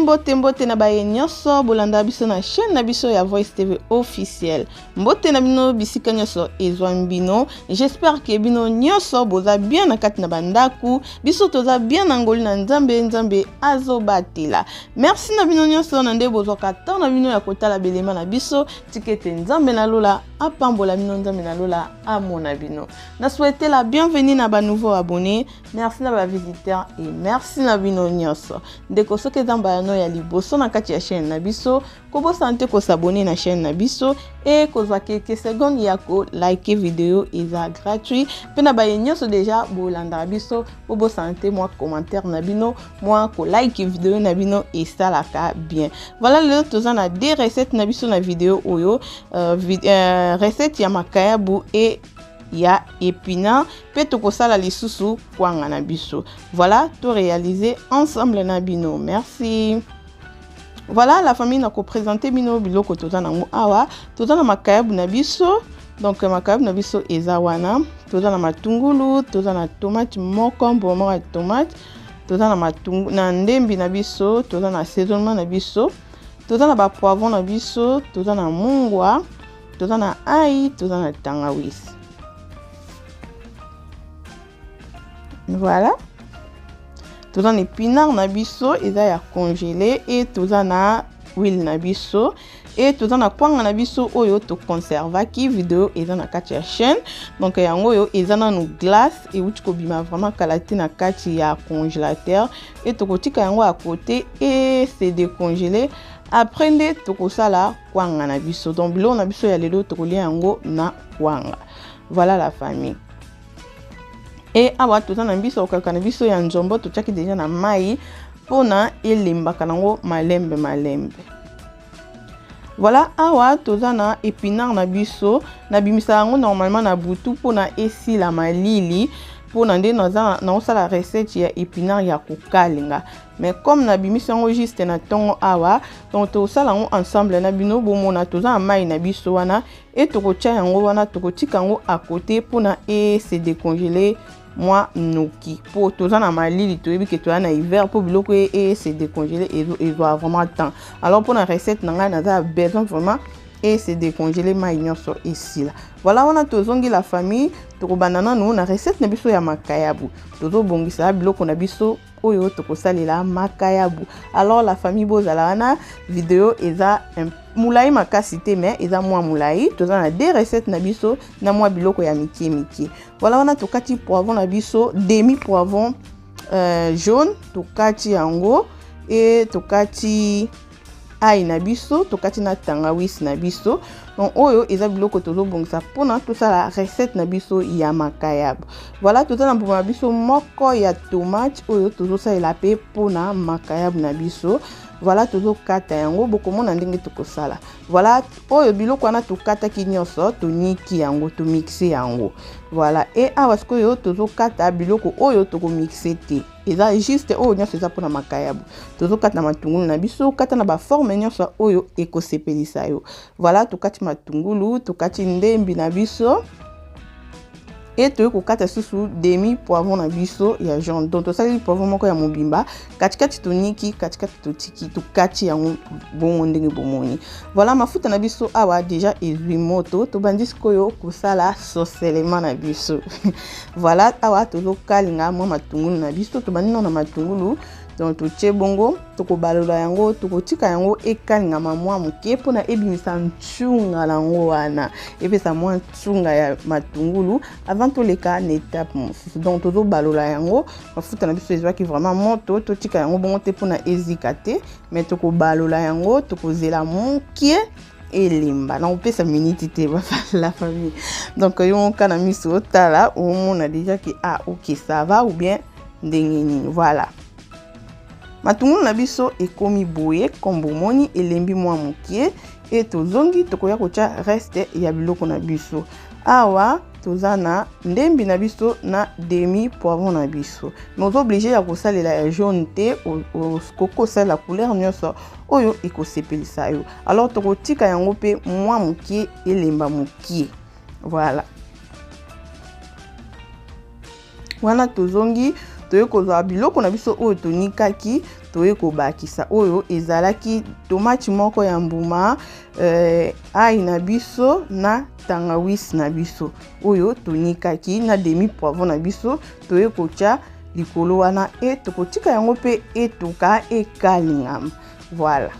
Mbote mbote na baye nyonso bolanda biso na chaîne na biso ya Voice TV officiel. Mbote na bino bisika nyonso ezwami bino. J'espère que bino nyonso boza bien na kati na bandaku. Biso toza bien na ngolu na Nzambe, Nzambe azobatela. Merci na bino nyonso na nde bozwaka temps na bino ya kotala belema na biso. Tika ete Nzambe na lola apambola bino, Nzambe na lola amona bino. Na souhaite la bienvenue na ba nouveaux abonnés. Merci na ba visiteurs et merci na bino nyonso. Ndeko soki eza mbala no ya liboso na kati ya chaîne na biso, kobosana te ko s'abonner na chaîne na biso et kozwa quelques secondes ya ko liker vidéo, eza gratuit. Pe na baye nyonso déjà bolandaka biso, bobosana te mwa commentaire na bino, mwa ko like vidéo na bino esalaka bien. Voilà, lelo toza na deux recettes na biso na vidéo oyo, recette ya makayabu et ya épinard, pe tokosala lisusu kwanga na biso. Voilà, to réaliser ensemble na bino. Merci. Voilà la famille, na ko présenter bino biloko toza nango awa. Toza na makayabu na biso. Donc makayabu na biso eza wana. Toza na matungulu, toza na tomate moko, mbuma moko ya tomate. Toza na matungu, na ndembi na biso, toza na assaisonnement na biso. Toza na ba poivron na biso, toza na mungwa, toza na ail, toza na tangawisi. Voilà. Toza na épinard na biso, eza ya congelé, et toza na huile na biso, et toza na kwanga na biso oyo to conservaki. Vidéo eza na kati ya chaîne. Donc yango oyo eza nanu glace euti kobima vraiment kala te na kati ya congélateur, et tokotika yango à côté et se décongeler. Après nde tokosala kwanga na biso. Donc biloko na biso ya lelo tokolia yango na kwanga. Voilà la famille. Et awa toza na biso kaka na biso ya nzombo, totiaki déjà na mai mpona elembaka nango malembe malembe. Voilà, awa toza na épinard na biso, nabimisa yango normalement na butu mpona esila malili, mpona nde naza naosala recette ya épinard ya kokalinga. Mais comme nabimisi yango juste na ntongo awa, donc tosala yango ensemble na bino. Bomona, toza na mai na biso wana e tokotia yango wana, tokotika yango à côté mpona e se décongeler mwa noki, mpo toza na malili, toyebi ke toza na hiver, mpo biloko e se décongeler ezwa vraiment temps. Alors mpona recette na ngai, naza besoin vraiment e se décongeler, mai nyonso esila. Voilà, wana tozongi la famille, tokobanda nanu na recette na biso ya makayabu. Tozobongisa biloko na biso oyo tokosalela makayabu. Alors la famille, bozala wana, video eza molai makasi te, mais eza mwa molai. Toza na deux recettes na biso na mwa biloko ya mike mike. Voilà, wana tokati poivron na biso, demi poivron jaune tokati yango, e tokati ail na biso, tokati na tangawisi na biso. Donc oyo eza biloko tozobongisa mpona tosala recette na biso ya makayabu. Voilà, toza na mbuma na biso moko ya tomate oyo tozosalela mpe mpona makayabu na biso. Voilà, tozokata yango, bokomona ndenge tokosala. Voilà, oyo biloko wana tokataki nyonso, toniki yango, tomixe yango. Voilà, e awa sikoyo tozokata biloko oyo tokomixe te, eza juste oyo nyonso eza mpona makayabu. Tozokata matungulu na biso, kata na baforme nyonso oyo ekosepelisa yo. Voilà, tokati matungulu, tokati ndembi na biso, e toyei kokata susu demi poivron na biso ya jaune. Donc tosaleli poivron moko ya mobimba, katikati toniki, katikati totiki, tokati yango bongo ndenge bomoni. Voilà, mafuta na biso awa déjà ezwi moto, tobandi sikoyo kosala saucelema na biso. Voilà, awa tozokalinga mwa matungulu na biso, tobandi nano na matungulu. Donc totie bongo, tokobalola yango, tokotika yango ekalingama mwa moke mpona ebimisa ntunga nango wana, epesa mwa ntunga ya matungulu avant toleka na étape mosusu. Donc tozobalola yango, mafuta na biso ezwaki vraiment moto, totika yango bongo te mpona ezika te, mais tokobalola yango, tokozela mokie elemba. Na kopesa miniti te, la famille. Donc yo moka na miso otala, omona déjà ke ah ok, ça va ou bien ndenge nini. Voilà, matungulu na biso ekomi boye, comme bomoni elembi mwa mokie, e tozongi, tokoya kotia reste ya biloko na biso. Awa toza na ndembi na biso na demi poivron na biso, mais oza obligé ya kosalela ya jaune te, okoki kosalela couleur nyonso oyo ekosepelisa yo. Alors tokotika yango mpe mwa mokie elemba mokie. Voilà, wana tozongi, toye kozwa biloko na biso oyo tonikaki. Toye kobakisa oyo ezalaki tomate moko ya mbuma, ail na biso na tangawisi na biso oyo tonikaki na demi poivron na biso. Toye kotya likolo wana e tokotika yango mpe etoka ekalingama. Voilà.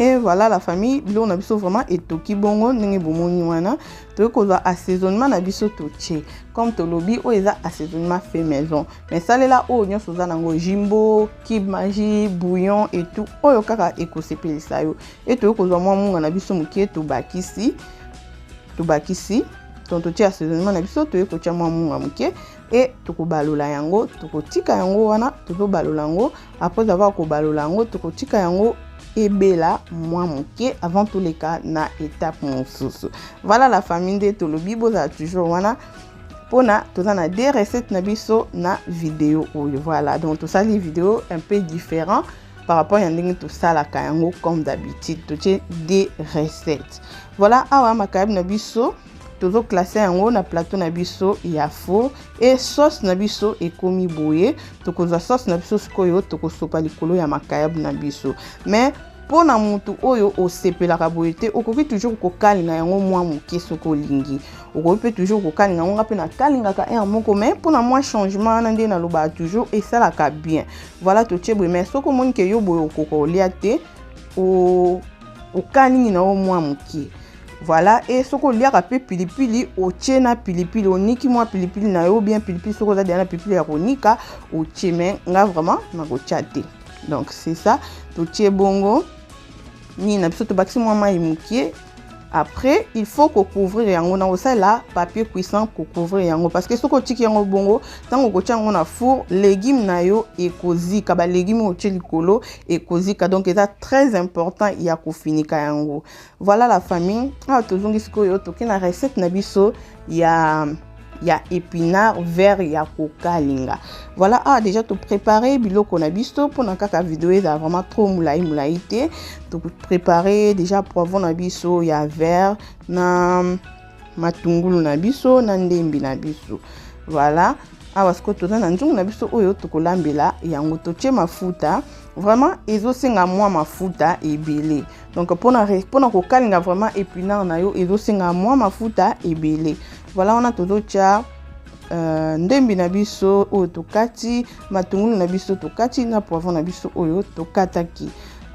Et voilà la famille, biloko na biso vraiment etoki bongo ndenge bomoni wana. Toyei kozwa assaisonnement na biso totie. Comme tolobi oyo eza assaisonnement fait maison. Mais salela oyo nyonso oza nango, jimbo, cube magie, bouillon et tout, oyo kaka ekosepelisa yo. Et toyei kozwa mwa munga na biso mokie tobakisi. Tobakisi. Donc totie assaisonnement na biso, toyei kotia mwa munga mokie et tokobalola yango, tokotika yango wana, tozobalola yango. Après avoir kobalola yango, tokotika yango ebela mwa moke avant toleka na étape mosusu. Voilà la famille, nde tolobi bozala toujours wana mpona toza na deux recettes na biso na vidéo oyo. Voilà, donc tosali vidéo un peu différent par rapport ya ndenge tosalaka yango comme d'habitude. Totie deux recettes. Voilà, awa makayabu na biso tozoklasse yango na plateau na biso ya four e sauce na biso ekomi boye. Tokozwa sauce na biso sikoyo, tokosopa likolo ya makayabu na biso. Mais mpona mutu oyo osepelaka boye te, okoki toujours kokalinga yango mwa moke soki olingi. Okoki mpe toujours kokalinga yango, nga mpe nakalingaka heure moko, mais mpona mwa changement wana nde nalobaka toujours esalaka bien. Voilà, totie boye. Mais soki omoni ke yo boye okoka olia te, okalingi na yo mwa moke. Voilà, e soki oliaka mpe pilipili, otie na pilipili, oniki mwa pilipili na yo bien pilipili. Soki oza deja na pilipili ya konika, otie, mais nga vraiment nakotia te. Donc c'est ça, totie bongo nini na biso, tobakisi mwa mai mokie. Après il faut kocouvrir yango na kosalela papier cuisson, kocouvrir yango parce que soki otiki yango bongo, ntango okotia yango na four, légume na yo ekozika, balégume oyo otie likolo ekozika. Donc eza très important ya kofinika yango. Voilà la famille, awa tozongi sikoyo, toke na recette na biso ya épinard vert ya kokalinga. Voilà, awa déjà topréparé biloko na biso mpona kaka video ezala vraiment trop molai molai te. Topréparé déjà poivron na biso ya vert na matungulu na biso na ndembi na biso. Voilà, awa sikoyo toza na nzungu na biso oyo tokolambela yango. Totie mafuta, vraiment ezosenga mwa mafuta ebele. Donc mpona kokalinga vraiment épinard na yo, ezosenga mwa mafuta ebele. Voilà, wana tozotia ndembi na biso oyo tokati, matungulu na biso tokati na poivron na biso oyo tokataki.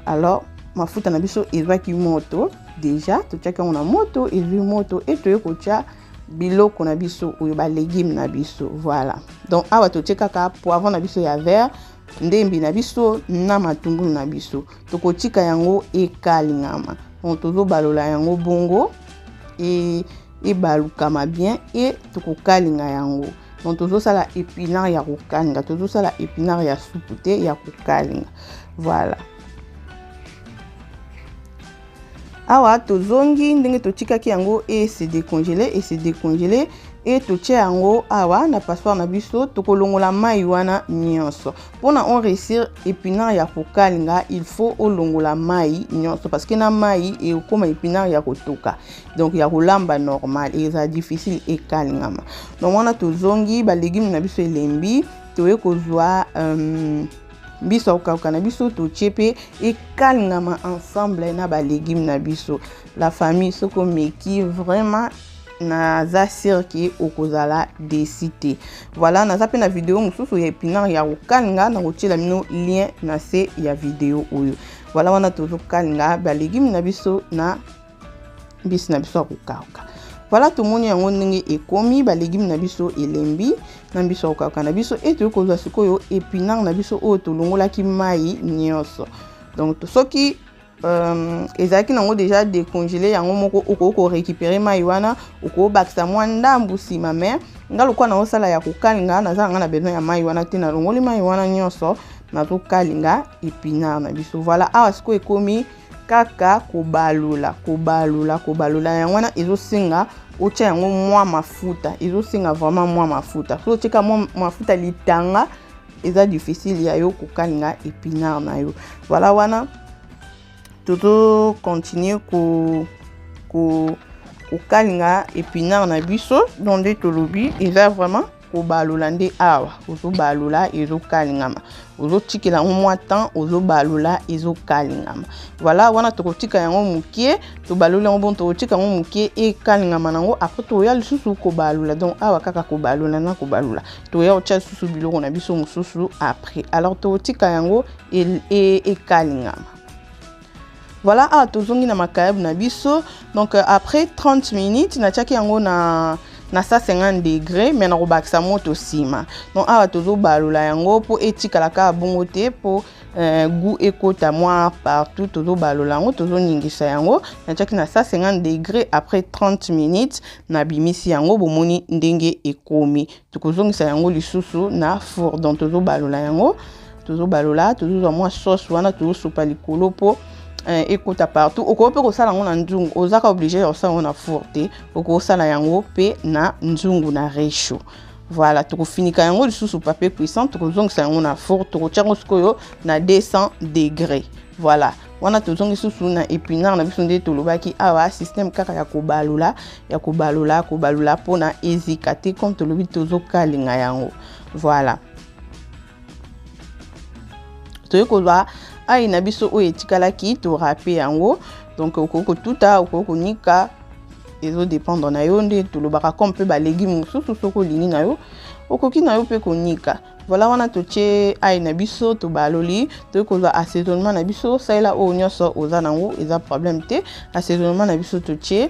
Alors mafuta na biso ezwaki moto déjà, totiaki yango na moto, ezwi moto e toye kotia biloko na biso oyo, balégume na biso. Voilà, donc awa totie kaka poivron na biso ya vert, ndembi na biso na matungulu na biso. Tokotika yango ekalingama. Donc tozobalola yango bongo e ebalukama bien e tokokalinga yango. Donc tozosala épinard ya kokalinga, tozosala épinard ya supu te, ya kokalinga. Voilà, awa tozongi ndenge totikaki yango e se décongelé, e se décongelé e totia yango awa na passoire na biso. Tokolongola mai wana nyonso. Mpona on réussir épinard ya kokalinga, il faut olongola mai nyonso parce que na mai ekóma épinard ya kotoka, donc ya kolamba normal eza difficile ekalingama. Donc wana tozongi, balégume na biso elembi, toye kozwa mbisi ya kokauka na biso, totie mpe ekalingama ensemble na balégume na biso. La famille, soki omeki, vraiment naza sûr ke okozala déçu te. Voilà, naza mpe na video mosusu ya épinard ya kokalinga, na kotiela bino lien na se ya video oyo. Voilà, wana tozokalinga balégume na biso na mbisi na biso ya kokauka. Voilà, tomoni yango ndenge ekomi, balégume na biso elembi na mbisi ya kokauka na biso e toyei kozwa sikoyo épinard na biso oyo tolongolaki mai nyonso. Donc soki ezalaki nango déjà décongelé yango moko, okoki korécupérer mai wana, okobakisa mwa ndambu nsima. Mais nga lokola naosala ya kokalinga, naza nanga na besoin ya mai wana te, nalongoli mai wana nyonso, nazokalinga épinard na biso. Voilà, awa sikoyo ekomi kaka kobalola, kobalola, kobalola yango. Wana ezosenga otya yango mwa mafuta, ezosenga vraiment mwa mafuta. So otyeka mwa mafuta litanga, eza difficile ya yo kokalinga épinard na yo. Voilà, wana tozocontinue ko ko Kokalinga épinard na biso, donc nde tolobi eza vraiment kobalola nde awa ozobalola, ezokalingama, ozotikela yango mwa temps, ozobalola, ezokalingama. Voilà, wana tokotika yango mokie, tobaloli yango bon, tokotika yango mokie ekalingama nango. Après toya lisusu kobalola. Donc awa kaka kobalola na kobalola, toya kotia lisusu biloko na biso mosusu après. Alors tokotika yango ekalingama. Voilà, awa tozongi na makayabu na biso. Donc après 30 minutes, natiaki yango na 150 degré, mais nakobakisa moto nsima. Donc awa tozobalola yango mpo etikala kaka bongo te, mpo goût ekota mwa partout. Tozobalola yango, tozoningisa yango. Natiaki na 150 degré, après 30 minutes nabimisi yango. Bomoni ndenge ekomi. Tokozongisa yango lisusu na four. Donc tozobalola yango, tozobalola, tozozwa mwa sauce wana, tozosopa likolo mpo ekota partout. Okoki mpe kosala yango na nzungu, ozaka obligé ya kosala yango na four te, okosala yango mpe na nzungu, na réchaud. Voilà, tokofinika yango lisusu papier cuisson, tokozongisa yango na four, tokotia yango sikoyo na 200 degré. Voilà, wana tozongi lisusu na épinard na biso. Nde tolobaki awa, système kaka ya kobalola, ya kobalola, kobalola mpona ezika te, comme tolobi tozokalinga yango. Voilà, toyei kozwa ail na biso oyo etikalaki, torâper yango. Donc okoki kotuta, okoki konika, ezodépendre na yo. Nde tolobaka, comme mpe balégume mosusu, soki olingi na yo, okoki na yo mpe konika. Voilà, wana totie ail na biso, tobaloli, toyei kozwa assaisonnement na biso. Salela oyo nyonso oza nango, eza problème te. Assaisonnement na biso totie,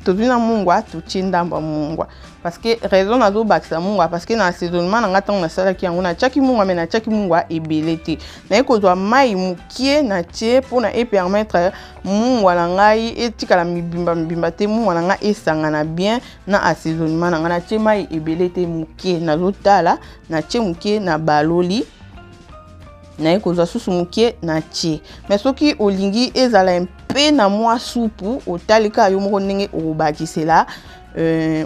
tozwi na mungwa, totie ndambo ya mungwa. Parce que raison nazobakisa mungwa, parce que na assaisonnement na nga, ntango nasalaki yango, natiaki mungwa, mais natiaki mungwa ebele te. Naye kozwa mai mokie, natie mpona epermettre mungwa na ngai etikala mibimba mibimba te, mungwa na ngai esangana bien na assaisonnement na ngai. Natie mai ebele te, mokie. Nazotala, natie mokie, na baloli, naye kozwa susu mokie, natie. Mais soki olingi ezala mpe na mwa supu, otali kaka yo moko ndenge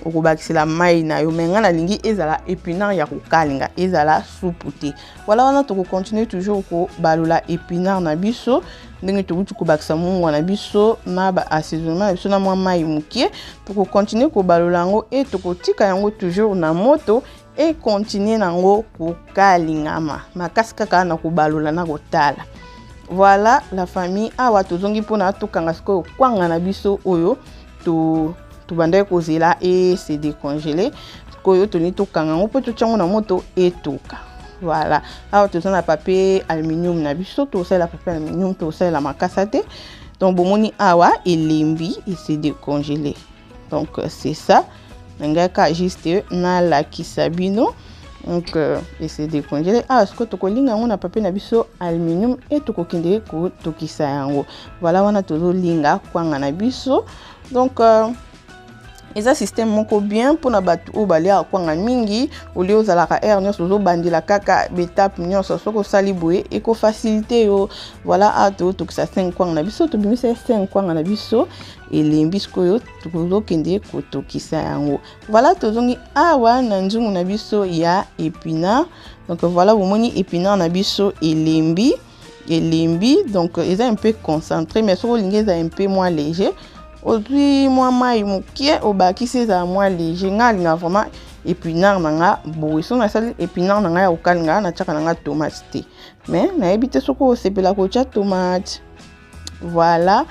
okobakisela mai na yo. Mais ngai nalingi ezala épinard ya kokalinga, ezala supu te. Voilà, wana tokocontinue toujours kobalola épinard na biso ndenge tokuti kobakisa mungwa na biso na baassaisonnement na biso na mwa mai mokie. Tokocontinue kobalola yango e tokotika yango toujours na moto, econtinue nango kokalingama makasi, kaka na kobalola na kotala. Voilà la famille, awa tozongi mpona tokanga sikoyo kwanga na biso oyo tobandaki kozela ese décongelé. Sikoyo tolingi tokanga yango mpo totia yango na moto etoka. Voilà, awa toza na papier aluminium na biso, tosalela papier aluminium, tosalela makasa te. Donc bomoni awa elembi, ese décongelé. Donc c'est ça, na ngai kaka juste nalakisa bino. Donc ese décongelé. Awa sikoyo tokolinga yango na papier na biso aluminium e tokokende kotokisa yango. Voilà, wana tozolinga kwanga na biso. Donc eza système moko bien mpona bato oyo baliaka kwanga mingi. Olie ozalaka aire nyonso, ozobandela kaka baétape nyonso, soki osali boye ekofacilite yo. Voilà, awa totokisa 5 kwanga na biso, tobimisa 5 kwanga na biso, elembi. Sikoyo tozokende kotokisa yango. Voilà, tozongi awa na nzungu na biso ya épinard. Donc voilà, bomoni épinard na biso elembi, elembi. Donc eza un peu concentré, mais soki olingi eza un peu moins léger, ozwi mwa mai mokie, obakisi, ezala mwa léger. Nga alinga vraiment épinard na nga boye. Soki nasali épinard na ngai ya kokalinga, natiaka na nga tomate te, mais nayebi te soki osepela kotia tomate. Voilà,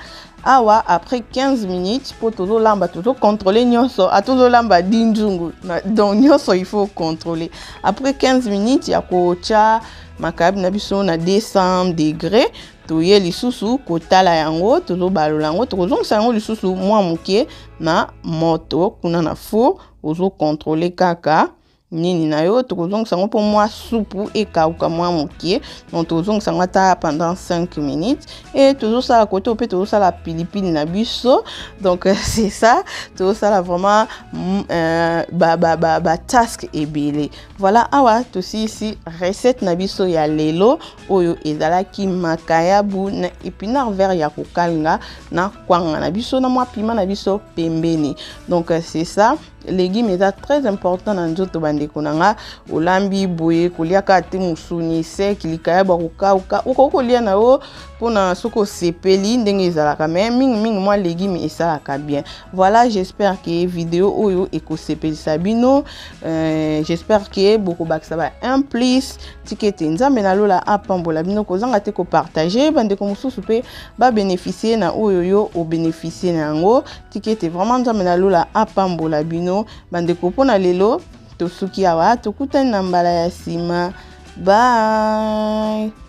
awa après 15 minutes, mpo tozolamba, tozocontrôle nyonso, atozolamba di nzungu, donc nyonso il faut contrôler. Après 15 minutes ya kotia makayabu na biso na 200 degré, toye lisusu kotala yango, tozobalola yango, tokozongisa yango lisusu mwa moke na moto kuna na four. Ozocontrôle kaka nini na yo. Tokozongisa yango mpo mwa supu ekauka mwa mokie. Donc tozongisa yango ata pendant 5 minutes. E tozosala kote mpe tozosala pilipili na biso. Donc c'est ça, tozosala vraiment batask ebele. Voilà, awa tosilisi recette na biso ya lelo oyo ezalaki makayabu na épinard vert ya kokalinga na kwanga na biso na mwa piment na biso pembeni. Donc c'est ça, légume eza très important na nzoto, bandeko. Bandeko na nga, olambi boye, kolia kaka te mosuni sec, likayabo ya kokauka, okoki kolia na yo mpona soki osepeli ndenge ezalaka, mais mingimingi mwa légume esalaka bien. Voilà, j'espère que video oyo ekosepelisa bino. J'espère que bokobakisa ba 1 plus. Tika ete Nzambe na lola apambola bino. Kozanga te kopartager, bandeko mosusu mpe babénéficie na oyo yo obénéficie na yango. Tika ete vraiment Nzambe na lola apambola bino, bandeko. Mpona lelo tosuki awa, tokutani na mbala ya nsima. Bye.